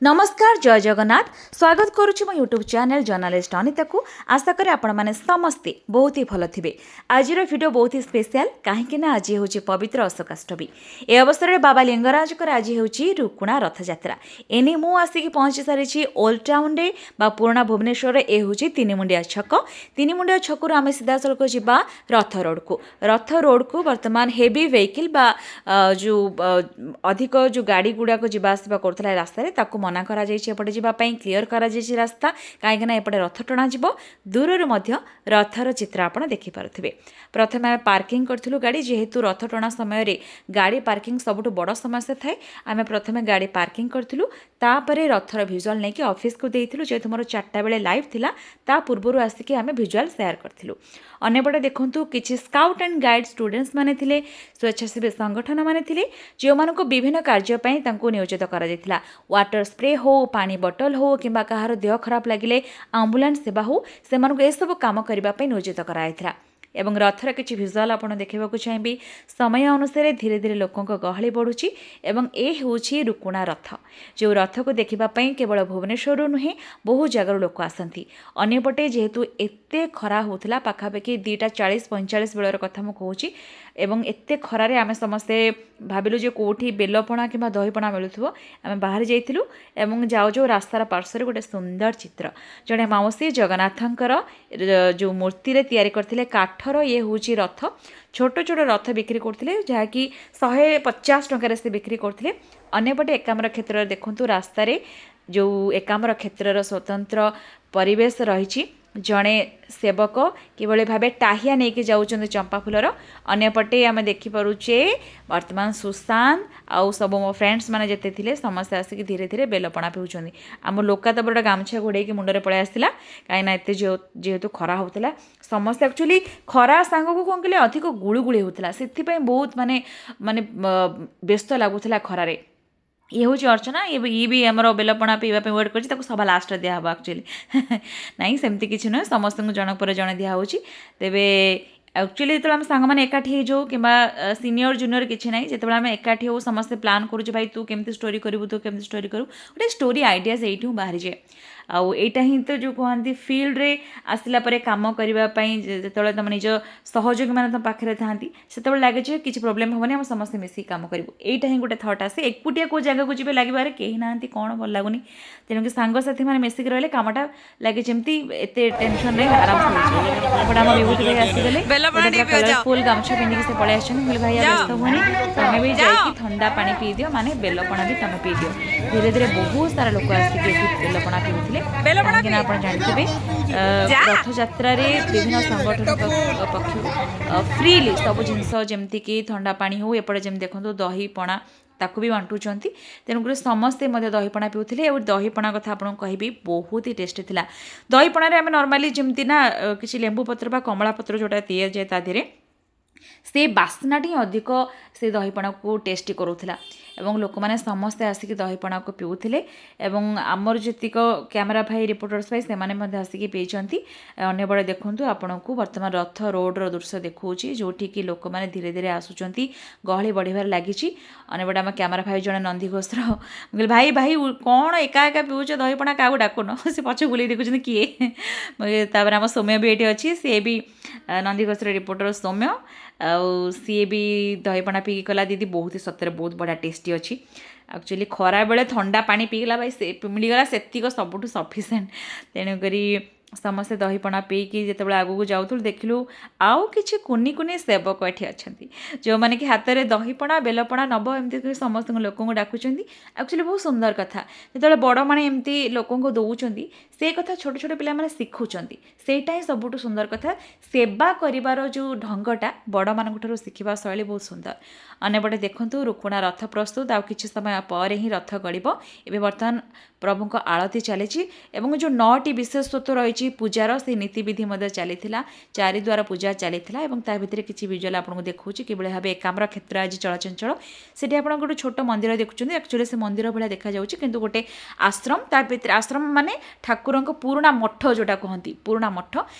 ନମସ୍କାର, ଜୟ ଜଗନ୍ନାଥ। ସ୍ୱାଗତ କରୁଛି ମୋ ୟୁଟ୍ୟୁବ୍ ଚ୍ୟାନେଲ୍ ଜର୍ଣ୍ଣାଲିଷ୍ଟ ଅନିତାକୁ। ଆଶା କରେ ଆପଣମାନେ ସମସ୍ତେ ବହୁତ ହି ଭଲ ଥିବେ। ଆଜିର ଭିଡ଼ିଓ ବହୁତ ହି ସ୍ପେଶିଆଲ, କାହିଁକି ନା ଆଜି ହେଉଛି ପବିତ୍ର ଅଶୋକାଷ୍ଟମୀ। ଏ ଅବସରରେ ବାବା ଲିଙ୍ଗରାଜଙ୍କର ଆଜି ହେଉଛି ରୁକୁଣା ରଥଯାତ୍ରା। ଏନେ ମୁଁ ଆସିକି ପହଞ୍ଚି ସାରିଛି ଓଲ୍ଡ ଟାଉନରେ ବା ପୁରୁଣା ଭୁବନେଶ୍ୱରରେ। ଏ ହେଉଛି ତିନିମୁଣ୍ଡିଆ ଛକ। ତିନିମୁଣ୍ଡିଆ ଛକରୁ ଆମେ ସିଧାସଳଖ ଯିବା ରଥ ରୋଡ଼କୁ। ରଥ ରୋଡ଼କୁ ବର୍ତ୍ତମାନ ହେଭି ଭେହିକିଲ୍ ବା ଯେଉଁ ଅଧିକ ଯେଉଁ ଗାଡ଼ି ଗୁଡ଼ାକ ଯିବା ଆସିବା କରୁଥିଲା ଏ ରାସ୍ତାରେ, ତାକୁ ମନା କରାଯାଇଛି ଏପଟେ ଯିବା ପାଇଁ। କ୍ଲିଅର କରାଯାଇଛି ରାସ୍ତା, କାହିଁକିନା ଏପଟେ ରଥ ଟଣାଯିବ। ଦୂରରୁ ମଧ୍ୟ ରଥର ଚିତ୍ର ଆପଣ ଦେଖିପାରୁଥିବେ। ପ୍ରଥମେ ଆମେ ପାର୍କିଂ କରିଥିଲୁ ଗାଡ଼ି। ଯେହେତୁ ରଥ ଟଣା ସମୟରେ ଗାଡ଼ି ପାର୍କିଂ ସବୁଠୁ ବଡ଼ ସମସ୍ୟା ଥାଏ, ଆମେ ପ୍ରଥମେ ଗାଡ଼ି ପାର୍କିଂ କରିଥିଲୁ। ତାପରେ ରଥର ଭିଜୁଆଲ୍ ନେଇକି ଅଫିସକୁ ଦେଇଥିଲୁ। ଯେହେତୁ ମୋର 4ଟା ବେଳେ ଲାଇଭ୍ ଥିଲା, ତା ପୂର୍ବରୁ ଆସିକି ଆମେ ଭିଜୁଆଲ୍ ସେୟାର କରିଥିଲୁ। ଅନ୍ୟପଟେ ଦେଖନ୍ତୁ, କିଛି ସ୍କାଉଟ୍ ଆଣ୍ଡ ଗାଇଡ୍ ଷ୍ଟୁଡେଣ୍ଟସ୍ ମାନେ ଥିଲେ, ସ୍ୱେଚ୍ଛାସେବୀ ସଂଗଠନ ମାନେ ଥିଲେ, ଯେଉଁମାନଙ୍କୁ ବିଭିନ୍ନ କାର୍ଯ୍ୟ ପାଇଁ ତାଙ୍କୁ ନିୟୋଜିତ କରାଯାଇଥିଲା। ୱାଟର ସ୍ପ୍ରେ ହଉ, ପାଣି ବଟଲ ହଉ କିମ୍ବା କାହାର ଦେହ ଖରାପ ଲାଗିଲେ ଆମ୍ବୁଲାନ୍ସ ସେବା ହଉ, ସେମାନଙ୍କୁ ଏସବୁ କାମ କରିବା ପାଇଁ ନିୟୋଜିତ କରାଯାଇଥିଲା। ଏବଂ ରଥର କିଛି ଭିଜୁଆଲ୍ ଆପଣ ଦେଖିବାକୁ ଚାହିଁବି। ସମୟ ଅନୁସାରେ ଧୀରେ ଧୀରେ ଲୋକଙ୍କ ଗହଳି ବଢ଼ୁଛି ଏବଂ ଏ ହେଉଛି ରୁକୁଣା ରଥ, ଯେଉଁ ରଥକୁ ଦେଖିବା ପାଇଁ କେବଳ ଭୁବନେଶ୍ୱରରୁ ନୁହେଁ, ବହୁ ଜାଗାରୁ ଲୋକ ଆସନ୍ତି। ଅନ୍ୟପଟେ ଯେହେତୁ ଏତେ ଖରା ହେଉଥିଲା, ପାଖାପାଖି 2ଟା 40 45 ବେଳର କଥା ମୁଁ କହୁଛି, ଏବଂ ଏତେ ଖରାରେ ଆମେ ସମସ୍ତେ ଭାବିଲୁ ଯେ କେଉଁଠି ବେଲପଣା କିମ୍ବା ଦହିପଣା ମିଳୁଥିବ। ଆମେ ବାହାରି ଯାଇଥିଲୁ ଏବଂ ଯାଉ ଯାଉ ରାସ୍ତାର ପାର୍ଶ୍ୱରେ ଗୋଟେ ସୁନ୍ଦର ଚିତ୍ର, ଜଣେ ମାଉସୀ ଜଗନ୍ନାଥଙ୍କର ଯେଉଁ ମୂର୍ତ୍ତିରେ ତିଆରି କରିଥିଲେ କାଠର, ଇଏ ହେଉଛି ରଥ। ଛୋଟ ଛୋଟ ରଥ ବିକ୍ରି କରୁଥିଲେ, ଯାହାକି 150 ଟଙ୍କାରେ ସେ ବିକ୍ରି କରୁଥିଲେ। ଅନ୍ୟପଟେ ଏକାମ୍ର କ୍ଷେତ୍ରରେ ଦେଖନ୍ତୁ, ରାସ୍ତାରେ ଯେଉଁ ଏକାମ୍ର କ୍ଷେତ୍ରର ସ୍ୱତନ୍ତ୍ର ପରିବେଶ ରହିଛି, ଜଣେ ସେବକ କିଭଳି ଭାବେ ଟାହିଆ ନେଇକି ଯାଉଛନ୍ତି ଚମ୍ପା ଫୁଲର। ଅନ୍ୟପଟେ ଆମେ ଦେଖିପାରୁଛେ, ବର୍ତ୍ତମାନ ସୁଶାନ୍ତ ଆଉ ସବୁ ମୋ ଫ୍ରେଣ୍ଡସ୍ ମାନେ ଯେତେ ଥିଲେ, ସମସ୍ତେ ଆସିକି ଧୀରେ ଧୀରେ ବେଲପଣା ପିଉଛନ୍ତି। ଆମ ଲୋକା ତ ଗୋଟେ ଗାମୁଛା ଘୋଡ଼େଇକି ମୁଣ୍ଡରେ ପଳେଇ ଆସିଥିଲା, କାହିଁକିନା ଏତେ ଯେହେତୁ ଖରା ହେଉଥିଲା। ସମସ୍ତେ ଆକ୍ଚୁଆଲି ଖରା ସାଙ୍ଗକୁ କ'ଣ କହିଲେ, ଅଧିକ ଗୁଳୁଗୁଳି ହେଉଥିଲା, ସେଥିପାଇଁ ବହୁତ ମାନେ ମାନେ ବ୍ୟସ୍ତ ଲାଗୁଥିଲା ଖରାରେ। ଇଏ ହେଉଛି ଅର୍ଚ୍ଚନା। ଇଏ ବି ଆମର ବେଲପଣା ପିଇବା ପାଇଁ ୱେଟ୍ କରିଛି। ତାକୁ ସବା ଲାଷ୍ଟରେ ଦିଆହେବ ଆକ୍ଚୁଆଲି। ନାଇଁ, ସେମିତି କିଛି ନୁହେଁ, ସମସ୍ତଙ୍କୁ ଜଣ ପରେ ଜଣେ ଦିଆହେଉଛି। ତେବେ ଆକ୍ଚୁଆଲି ଯେତେବେଳେ ଆମେ ସାଙ୍ଗମାନେ ଏକାଠି ହେଇଯାଉ କିମ୍ବା ସିନିୟର ଜୁନିୟର କିଛି ନାହିଁ, ଯେତେବେଳେ ଆମେ ଏକାଠି ହଉ, ସମସ୍ତେ ପ୍ଲାନ୍ କରୁଛୁ, ଭାଇ ତୁ କେମିତି ଷ୍ଟୋରି କରିବୁ, ତୁ କେମିତି ଷ୍ଟୋରି କରିବୁ, ଗୋଟେ ଷ୍ଟୋରି ଆଇଡ଼ିଆସ୍ ଏଇଠୁ ବାହାରିଯାଏ। ଆଉ ଏଇଟା ହିଁ ତ ଯେଉଁ କୁହନ୍ତି, ଫିଲ୍ଡରେ ଆସିଲା ପରେ କାମ କରିବା ପାଇଁ ଯେତେବେଳେ ତୁମ ନିଜ ସହଯୋଗୀମାନେ ତୁମ ପାଖରେ ଥାଆନ୍ତି, ସେତେବେଳେ ଲାଗେ ଯେ କିଛି ପ୍ରୋବ୍ଲେମ୍ ହେବନି, ଆମେ ସମସ୍ତେ ମିଶିକି କାମ କରିବୁ। ଏଇଟା ହିଁ ଗୋଟେ ଥଟ୍ ଆସେ। ଏକୁଟିଆ କେଉଁ ଜାଗାକୁ ଯିବେ, ଲାଗିବାରେ କେହି ନାହାନ୍ତି, କ'ଣ ଭଲ ଲାଗୁନି। ତେଣୁକି ସାଙ୍ଗସାଥିମାନେ ମିଶିକି ରହିଲେ କାମଟା ଲାଗେ ଯେମିତି ଏତେ ଟେନସନ୍ ନାହିଁ, ଆରାମସେ ହେଇଯିବ। ଏପଟେ ଆମ ବିଭୂତି ଭାଇ ଆସିଗଲେ। ବେଲପଣା ଗୋଟେ ଟିକେ ପୁରା ପିଅ, ଯାଅ। କଲରଫୁଲ୍ ଗାମୁଛା ପିନ୍ଧିକି ସେ ପଳେଇ ଆସିଛନ୍ତି। ମୁଁ କହିଲି, ଭାଇ ଆଉ ଯାଅ। ବ୍ୟସ୍ତ ହୁଅନି, ତମେ ବି ଯାଅ। ଯାଇକି ଥଣ୍ଡା ପାଣି ପିଇଦିଅ, ମାନେ ବେଲପଣା ବି ତମେ ପିଇଦିଅ। ଧୀରେ ଧୀରେ ବହୁତ ସାରା ଲୋକ ଆସିକି ଏଠି ବେଲପଣା ପିଉଥିଲେ। ବେଲପଣା କାହିଁକିନା ପିଇ। ଆପଣ ଜାଣିଥିବେ, ଯା। ରଥଯାତ୍ରାରେ ବିଭିନ୍ନ ସଂଗଠନ ପକ୍ଷରୁ ଫ୍ରିଲି ସବୁ ଜିନିଷ, ଯେମିତିକି ଥଣ୍ଡା ପାଣି ହଉ, ଏପଟେ ଯେମିତି ଦେଖନ୍ତୁ ଦହି ପଣା, ତାକୁ ବି ବାଣ୍ଟୁଛନ୍ତି। ତେଣୁକରି ସମସ୍ତେ ମଧ୍ୟ ଦହିପଣା ପିଉଥିଲେ। ଆଉ ଦହିପଣା କଥା ଆପଣଙ୍କୁ କହିବି, ବହୁତ ହି ଟେଷ୍ଟି ଥିଲା। ଦହିପଣାରେ ଆମେ ନର୍ମାଲି ଯେମିତି ନା କିଛି ଲେମ୍ବୁ ପତ୍ର ବା କମଳା ପତ୍ର ଯେଉଁଟା ଦିଆଯାଏ ତା ଦେହରେ, ସେ ବାସ୍ନାଟି ହିଁ ଅଧିକ ସେ ଦହିପଣାକୁ ଟେଷ୍ଟି କରୁଥିଲା ଏବଂ ଲୋକମାନେ ସମସ୍ତେ ଆସିକି ଦହିପଣାକୁ ପିଉଥିଲେ। ଏବଂ ଆମର ଯେତିକ କ୍ୟାମେରା ଭାଇ, ରିପୋର୍ଟର୍ସ ଭାଇ, ସେମାନେ ମଧ୍ୟ ଆସିକି ପିଇଛନ୍ତି। ଅନ୍ୟପଟେ ଦେଖନ୍ତୁ, ଆପଣଙ୍କୁ ବର୍ତ୍ତମାନ ରଥ ରୋଡ଼ର ଦୃଶ୍ୟ ଦେଖାଉଛି, ଯେଉଁଠିକି ଲୋକମାନେ ଧୀରେ ଧୀରେ ଆସୁଛନ୍ତି, ଗହଳି ବଢ଼ିବାରେ ଲାଗିଛି। ଅନ୍ୟପଟେ ଆମ କ୍ୟାମେରା ଭାଇ ଜଣେ ନନ୍ଦିଘୋଷର। ମୁଁ କହିଲି, ଭାଇ ଭାଇ, କ'ଣ ଏକା ଏକା ପିଉଛ ଦହିପଣା, କାହାକୁ ଡାକୁନ? ସେ ପଛ ବୁଲେଇ ଦେଖୁଛନ୍ତି କିଏ। ତାପରେ ଆମ ସୌମ୍ୟ ବି ଏଇଠି ଅଛି। ସିଏ ବି ନନ୍ଦିଘୋଷର ରିପୋର୍ଟର ସୌମ୍ୟ। ଆଉ ସିଏ ବି ଦହିପଣା ପିଇକି କହିଲା, ଦିଦି, ବହୁତ ହି ସତରେ ବହୁତ ବଢ଼ିଆ ଟେଷ୍ଟି ଅଛି। ଆକ୍ଚୁଆଲି ଖରାବେଳେ ଥଣ୍ଡା ପାଣି ପିଇଗଲା ଭାଇ, ସେ ମିଳିଗଲା, ସେତିକ ସବୁଠୁ ସଫିସିଏଣ୍ଟ। ତେଣୁକରି ସମସ୍ତେ ଦହିପଣା ପିଇକି ଯେତେବେଳେ ଆଗକୁ ଯାଉଥିଲୁ, ଦେଖିଲୁ ଆଉ କିଛି କୁନି କୁନି ସେବକ ଏଠି ଅଛନ୍ତି, ଯେଉଁମାନେ କି ହାତରେ ଦହିପଣା ବେଲପଣା ନବ ଏମିତି କରି ସମସ୍ତଙ୍କୁ ଲୋକଙ୍କୁ ଡାକୁଛନ୍ତି। ଆକ୍ଚୁଆଲି ବହୁତ ସୁନ୍ଦର କଥା, ଯେତେବେଳେ ବଡ଼ମାନେ ଏମିତି ଲୋକଙ୍କୁ ଦେଉଛନ୍ତି, ସେ କଥା ଛୋଟ ଛୋଟ ପିଲାମାନେ ଶିଖୁଛନ୍ତି। ସେଇଟା ହିଁ ସବୁଠୁ ସୁନ୍ଦର କଥା। ସେବା କରିବାର ଯେଉଁ ଢଙ୍ଗଟା, ବଡ଼ମାନଙ୍କ ଠାରୁ ଶିଖିବା ଶୈଳୀ ବହୁତ ସୁନ୍ଦର। ଅନ୍ୟପଟେ ଦେଖନ୍ତୁ, ରୁକୁଣା ରଥ ପ୍ରସ୍ତୁତ। ଆଉ କିଛି ସମୟ ପରେ ହିଁ ରଥ ଗଡ଼ିବ। ଏବେ ବର୍ତ୍ତମାନ ପ୍ରଭୁଙ୍କ ଆଳତି ଚାଲିଛି ଏବଂ ଯେଉଁ ନଅଟି ବିଶେଷତ୍ୱ ରହିଛି ପୂଜାର, ସେ ନୀତିବିଧି ମଧ୍ୟ ଚାଲିଥିଲା। ଚାରିଦ୍ୱାର ପୂଜା ଚାଲିଥିଲା ଏବଂ ତା ଭିତରେ କିଛି ଭିଜୁଆଲ୍ ଆପଣଙ୍କୁ ଦେଖାଉଛି, କିଭଳି ଭାବେ ଏକାମ୍ର କ୍ଷେତ୍ର ଆଜି ଚଳଚଞ୍ଚଳ। ସେଠି ଆପଣ ଗୋଟେ ଛୋଟ ମନ୍ଦିର ଦେଖୁଛନ୍ତି। ଆକ୍ଚୁଆଲି ସେ ମନ୍ଦିର ଭଳିଆ ଦେଖାଯାଉଛି, କିନ୍ତୁ ଗୋଟେ ଆଶ୍ରମ ତା ଭିତରେ। ଆଶ୍ରମ ମାନେ ଠାକୁରଙ୍କ ପୁରୁଣା ମଠ, ଯେଉଁଟା କୁହନ୍ତି ପୁରୁଣା ମଠ।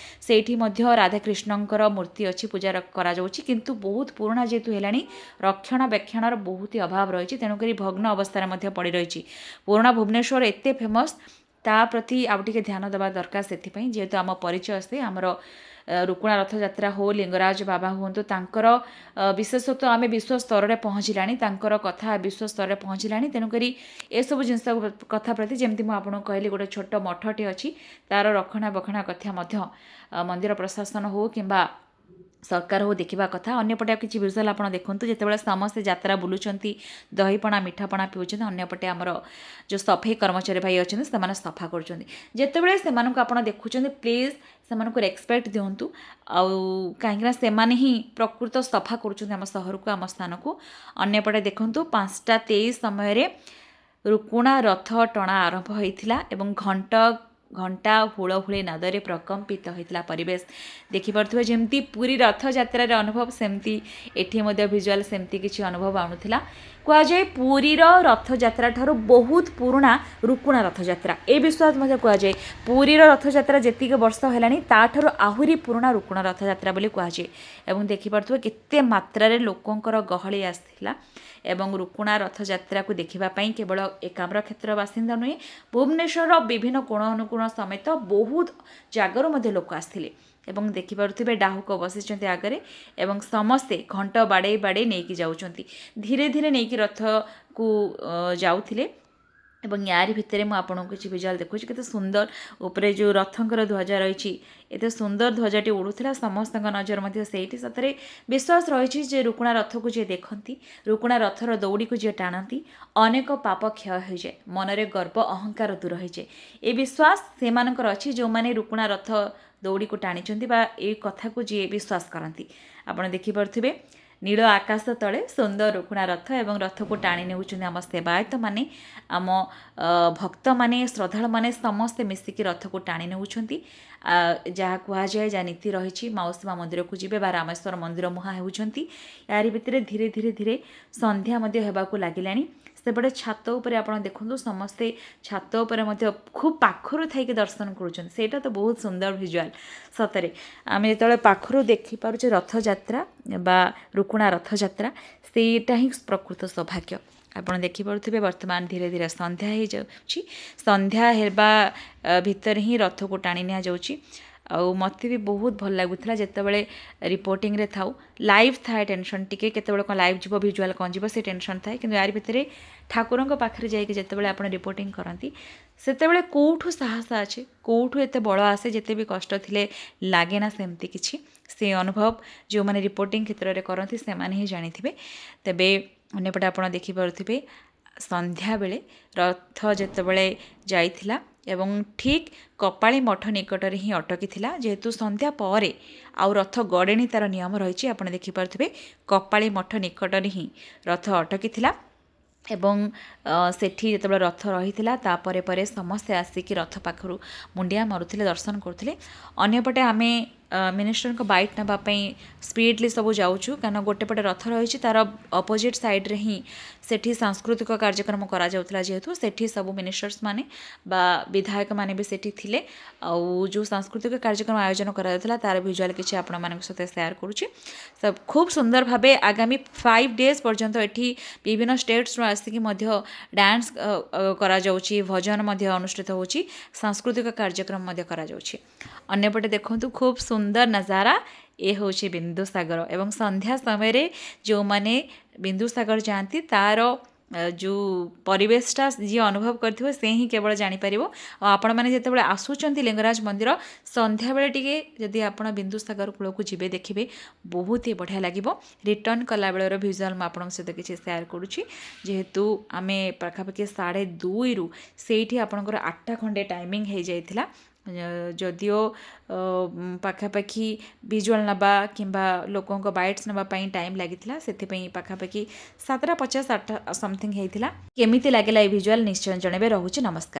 ସେଇଠି ମଧ୍ୟ ରାଧାକୃଷ୍ଣଙ୍କର ମୂର୍ତ୍ତି ଅଛି, ପୂଜା କରାଯାଉଛି। କିନ୍ତୁ ବହୁତ ପୁରୁଣା ଯେହେତୁ ହେଲାଣି, ରକ୍ଷଣାବେକ୍ଷଣର ବହୁତ ହି ଅଭାବ ରହିଛି, ତେଣୁକରି ଭଗ୍ନ ଅବସ୍ଥାରେ ମଧ୍ୟ ପଡ଼ି ରହିଛି। ପୁରୁଣା ଭୁବନେଶ୍ୱର ଏତେ ଫେମସ୍, ତା ପ୍ରତି ଆଉ ଟିକେ ଧ୍ୟାନ ଦେବା ଦରକାର। ସେଥିପାଇଁ ଯେହେତୁ ଆମ ପରିଚୟ ସେ ଆମର ରୁକୁଣା ରଥଯାତ୍ରା ହଉ, ଲିଙ୍ଗରାଜ ବାବା ହୁଅନ୍ତୁ, ତାଙ୍କର ବିଶେଷତ୍ୱ ଆମେ ବିଶ୍ୱ ସ୍ତରରେ ପହଞ୍ଚିଲାଣି, ତାଙ୍କର କଥା ବିଶ୍ୱ ସ୍ତରରେ ପହଞ୍ଚିଲାଣି। ତେଣୁକରି ଏସବୁ ଜିନିଷ କଥା ପ୍ରତି, ଯେମିତି ମୁଁ ଆପଣଙ୍କୁ କହିଲି ଗୋଟେ ଛୋଟ ମଠଟି ଅଛି, ତାର ରକ୍ଷଣାବେକ୍ଷଣ କଥା ମଧ୍ୟ ମନ୍ଦିର ପ୍ରଶାସନ ହଉ କିମ୍ବା ସରକାର ହଉ ଦେଖିବା କଥା। ଅନ୍ୟପଟେ ଆଉ କିଛି ଭିଜୁଆଲ୍ ଆପଣ ଦେଖନ୍ତୁ, ଯେତେବେଳେ ସମସ୍ତେ ଯାତ୍ରା ବୁଲୁଛନ୍ତି, ଦହିପଣା ମିଠାପଣା ପିଉଛନ୍ତି, ଅନ୍ୟପଟେ ଆମର ଯେଉଁ ସଫେଇ କର୍ମଚାରୀ ଭାଇ ଅଛନ୍ତି, ସେମାନେ ସଫା କରୁଛନ୍ତି। ଯେତେବେଳେ ସେମାନଙ୍କୁ ଆପଣ ଦେଖୁଛନ୍ତି, ପ୍ଲିଜ୍ ସେମାନଙ୍କୁ ରେସ୍ପେକ୍ଟ ଦିଅନ୍ତୁ, ଆଉ କାହିଁକିନା ସେମାନେ ହିଁ ପ୍ରକୃତ ସଫା କରୁଛନ୍ତି ଆମ ସହରକୁ, ଆମ ସ୍ଥାନକୁ। ଅନ୍ୟପଟେ ଦେଖନ୍ତୁ, 5:23 ସମୟରେ ରୁକୁଣା ରଥ ଟଣା ଆରମ୍ଭ ହୋଇଥିଲା ଏବଂ ଘଣ୍ଟ ଘଣ୍ଟା ହୁଳହୁଳି ନାଦରେ ପ୍ରକମ୍ପିତ ହୋଇଥିଲା ପରିବେଶ। ଦେଖିପାରୁଥିବେ, ଯେମିତି ପୁରୀ ରଥଯାତ୍ରାରେ ଅନୁଭବ, ସେମିତି ଏଠି ମଧ୍ୟ ଭିଜୁଆଲ୍ ସେମିତି କିଛି ଅନୁଭବ ଆଣୁଥିଲା। କୁହାଯାଏ ପୁରୀର ରଥଯାତ୍ରା ଠାରୁ ବହୁତ ପୁରୁଣା ରୁକୁଣା ରଥଯାତ୍ରା। ଏ ବିଶ୍ୱାସ ମଧ୍ୟ କୁହାଯାଏ, ପୁରୀର ରଥଯାତ୍ରା ଯେତିକି ବର୍ଷ ହେଲାଣି, ତାଠାରୁ ଆହୁରି ପୁରୁଣା ରୁକୁଣା ରଥଯାତ୍ରା ବୋଲି କୁହାଯାଏ। ଏବଂ ଦେଖିପାରୁଥିବେ କେତେ ମାତ୍ରାରେ ଲୋକଙ୍କର ଗହଳି ଆସିଥିଲା ଏବଂ ରୁକୁଣା ରଥଯାତ୍ରାକୁ ଦେଖିବା ପାଇଁ କେବଳ ଏକାମ୍ର କ୍ଷେତ୍ର ବାସିନ୍ଦା ନୁହେଁ, ଭୁବନେଶ୍ୱରର ବିଭିନ୍ନ କୋଣ ଅନୁକୋଣ ସମେତ ବହୁତ ଜାଗାରୁ ମଧ୍ୟ ଲୋକ ଆସିଥିଲେ। ଏବଂ ଦେଖିପାରୁଥିବେ ଡାହୁକ ବସିଛନ୍ତି ଆଗରେ ଏବଂ ସମସ୍ତେ ଘଣ୍ଟ ବାଡ଼େଇ ବାଡ଼େଇ ନେଇକି ଯାଉଛନ୍ତି, ଧୀରେ ଧୀରେ ନେଇକି ରଥକୁ ଯାଉଥିଲେ। ଏବଂ ୟାରି ଭିତରେ ମୁଁ ଆପଣଙ୍କୁ କିଛି ଭିଜୁଆଲ୍ ଦେଖୁଛି, କେତେ ସୁନ୍ଦର ଉପରେ ଯେଉଁ ରଥଙ୍କର ଧ୍ୱଜା ରହିଛି, ଏତେ ସୁନ୍ଦର ଧ୍ୱଜାଟି ଉଡ଼ୁଥିଲା। ସମସ୍ତଙ୍କ ନଜର ମଧ୍ୟ ସେଇଠି। ସତରେ ବିଶ୍ୱାସ ରହିଛି ଯେ ରୁକୁଣା ରଥକୁ ଯିଏ ଦେଖନ୍ତି, ରୁକୁଣା ରଥର ଦଉଡ଼ିକୁ ଯିଏ ଟାଣନ୍ତି, ଅନେକ ପାପ କ୍ଷୟ ହୋଇଯାଏ, ମନରେ ଗର୍ବ ଅହଙ୍କାର ଦୂର ହୋଇଯାଏ। ଏ ବିଶ୍ୱାସ ସେମାନଙ୍କର ଅଛି ଯେଉଁମାନେ ରୁକୁଣା ରଥ ଦଉଡ଼ିକୁ ଟାଣିଛନ୍ତି ବା ଏଇ କଥାକୁ ଯିଏ ବିଶ୍ୱାସ କରନ୍ତି। ଆପଣ ଦେଖିପାରୁଥିବେ ନୀଳ ଆକାଶ ତଳେ ସୁନ୍ଦର ରୁକୁଣା ରଥ ଏବଂ ରଥକୁ ଟାଣି ନେଉଛନ୍ତି ଆମ ସେବାୟତମାନେ, ଆମ ଭକ୍ତମାନେ, ଶ୍ରଦ୍ଧାଳୁମାନେ ସମସ୍ତେ ମିଶିକି ରଥକୁ ଟାଣି ନେଉଛନ୍ତି। ଯାହା କୁହାଯାଏ, ଯାହା ନୀତି ରହିଛି, ମାଉସୀ ମା ମନ୍ଦିରକୁ ଯିବେ ବା ରାମେଶ୍ୱର ମନ୍ଦିର ମୁହାଁ ହେଉଛନ୍ତି। ଏହାରି ଭିତରେ ଧୀରେ ଧୀରେ ଧୀରେ ସନ୍ଧ୍ୟା ମଧ୍ୟ ହେବାକୁ ଲାଗିଲାଣି। ସେପଟେ ଛାତ ଉପରେ ଆପଣ ଦେଖନ୍ତୁ, ସମସ୍ତେ ଛାତ ଉପରେ ମଧ୍ୟ ଖୁବ୍ ପାଖରୁ ଥାଇକି ଦର୍ଶନ କରୁଛନ୍ତି। ସେଇଟା ତ ବହୁତ ସୁନ୍ଦର ଭିଜୁଆଲ୍ ସତରେ। ଆମେ ଯେତେବେଳେ ପାଖରୁ ଦେଖିପାରୁଛେ ରଥଯାତ୍ରା ବା ରୁକୁଣା ରଥଯାତ୍ରା, ସେଇଟା ହିଁ ପ୍ରକୃତ ସୌଭାଗ୍ୟ। ଆପଣ ଦେଖିପାରୁଥିବେ ବର୍ତ୍ତମାନ ଧୀରେ ଧୀରେ ସନ୍ଧ୍ୟା ହେଇଯାଉଛି। ସନ୍ଧ୍ୟା ହେବା ଭିତରେ ହିଁ ରଥକୁ ଟାଣି ନିଆଯାଉଛି। ଆଉ ମୋତେ ବି ବହୁତ ଭଲ ଲାଗୁଥିଲା। ଯେତେବେଳେ ରିପୋର୍ଟିଂରେ ଥାଉ, ଲାଇଭ୍ ଥାଏ, ଟେନସନ୍ ଟିକେ, କେତେବେଳେ କ'ଣ ଲାଇଭ୍ ଯିବ, ଭିଜୁଆଲ୍ କ'ଣ ଯିବ, ସେ ଟେନସନ୍ ଥାଏ। କିନ୍ତୁ ୟାରି ଭିତରେ ଠାକୁରଙ୍କ ପାଖରେ ଯାଇକି ଯେତେବେଳେ ଆପଣ ରିପୋର୍ଟିଂ କରନ୍ତି, ସେତେବେଳେ କେଉଁଠୁ ସାହସ ଅଛି, କେଉଁଠୁ ଏତେ ବଳ ଆସେ, ଯେତେ ବି କଷ୍ଟ ଥିଲେ ଲାଗେ ନା ସେମିତି କିଛି। ସେ ଅନୁଭବ ଯେଉଁମାନେ ରିପୋର୍ଟିଂ କ୍ଷେତ୍ରରେ କରନ୍ତି, ସେମାନେ ହିଁ ଜାଣିଥିବେ। ତେବେ ଅନ୍ୟପଟେ ଆପଣ ଦେଖିପାରୁଥିବେ, ସନ୍ଧ୍ୟାବେଳେ ରଥ ଯେତେବେଳେ ଯାଇଥିଲା ଏବଂ ଠିକ୍ କପାଳି ମଠ ନିକଟରେ ହିଁ ଅଟକିଥିଲା, ଯେହେତୁ ସନ୍ଧ୍ୟା ପରେ ଆଉ ରଥ ଗଡ଼େଣି, ତା'ର ନିୟମ ରହିଛି। ଆପଣ ଦେଖିପାରୁଥିବେ କପାଳି ମଠ ନିକଟରେ ହିଁ ରଥ ଅଟକିଥିଲା ଏବଂ ସେଠି ଯେତେବେଳେ ରଥ ରହିଥିଲା, ତାପରେ ପରେ ସମସ୍ତେ ଆସିକି ରଥ ପାଖରୁ ମୁଣ୍ଡିଆ ମାରୁଥିଲେ, ଦର୍ଶନ କରୁଥିଲେ। ଅନ୍ୟପଟେ ଆମେ ମିନିଷ୍ଟରଙ୍କ ବାଇଟ୍ ନେବା ପାଇଁ ସ୍ପିଡ଼ଲି ସବୁ ଯାଉଛୁ, କାରଣ ଗୋଟେ ପଟେ ରଥ ରହିଛି, ତା'ର ଅପୋଜିଟ୍ ସାଇଡ଼୍ରେ ହିଁ ସେଠି ସାଂସ୍କୃତିକ କାର୍ଯ୍ୟକ୍ରମ କରାଯାଉଥିଲା। ଯେହେତୁ ସେଠି ସବୁ ମିନିଷ୍ଟର୍ସ ମାନେ ବା ବିଧାୟକମାନେ ବି ସେଠି ଥିଲେ ଆଉ ଯେଉଁ ସାଂସ୍କୃତିକ କାର୍ଯ୍ୟକ୍ରମ ଆୟୋଜନ କରାଯାଉଥିଲା, ତା'ର ଭିଜୁଆଲ୍ କିଛି ଆପଣମାନଙ୍କ ସହିତ ସେୟାର କରୁଛି। ଖୁବ୍ ସୁନ୍ଦର ଭାବେ ଆଗାମୀ 5 ଡେଜ୍ ପର୍ଯ୍ୟନ୍ତ ଏଠି ବିଭିନ୍ନ ଷ୍ଟେଟ୍ସରୁ ଆସିକି ମଧ୍ୟ ଡ୍ୟାନ୍ସ କରାଯାଉଛି, ଭଜନ ମଧ୍ୟ ଅନୁଷ୍ଠିତ ହେଉଛି, ସାଂସ୍କୃତିକ କାର୍ଯ୍ୟକ୍ରମ ମଧ୍ୟ କରାଯାଉଛି। ଅନ୍ୟପଟେ ଦେଖନ୍ତୁ ଖୁବ୍ ସୁନ୍ଦର ନଜାରା, ଏ ହେଉଛି ବିନ୍ଦୁସାଗର। ଏବଂ ସନ୍ଧ୍ୟା ସମୟରେ ଯେଉଁମାନେ ବିନ୍ଦୁସାଗର ଯାଆନ୍ତି, ତା'ର ଯେଉଁ ପରିବେଶଟା ଯିଏ ଅନୁଭବ କରିଥିବ, ସେ ହିଁ କେବଳ ଜାଣିପାରିବ। ଆଉ ଆପଣମାନେ ଯେତେବେଳେ ଆସୁଛନ୍ତି ଲିଙ୍ଗରାଜ ମନ୍ଦିର, ସନ୍ଧ୍ୟାବେଳେ ଟିକେ ଯଦି ଆପଣ ବିନ୍ଦୁସାଗର କୂଳକୁ ଯିବେ, ଦେଖିବେ ବହୁତ ହି ବଢ଼ିଆ ଲାଗିବ। ରିଟର୍ଣ୍ଣ କଲାବେଳର ଭିଜୁଆଲ୍ ମୁଁ ଆପଣଙ୍କ ସହିତ କିଛି ସେୟାର କରୁଛି। ଯେହେତୁ ଆମେ ପାଖାପାଖି 2:30ରୁ ସେଇଠି ଆପଣଙ୍କର 8ଟା ଖଣ୍ଡେ ଟାଇମିଂ ହେଇଯାଇଥିଲା, ଯଦିଓ ପାଖାପାଖି ଭିଜୁଆଲ୍ ନେବା କିମ୍ବା ଲୋକଙ୍କ ବାଇଟ୍ସ ନେବା ପାଇଁ ଟାଇମ୍ ଲାଗିଥିଲା, ସେଥିପାଇଁ ପାଖାପାଖି 7:50, 8 ସମଥିଙ୍ଗ ହେଇଥିଲା। କେମିତି ଲାଗିଲା ଏ ଭିଜୁଆଲ୍, ନିଶ୍ଚୟ ଜଣାଇବେ। ରହୁଛି, ନମସ୍କାର।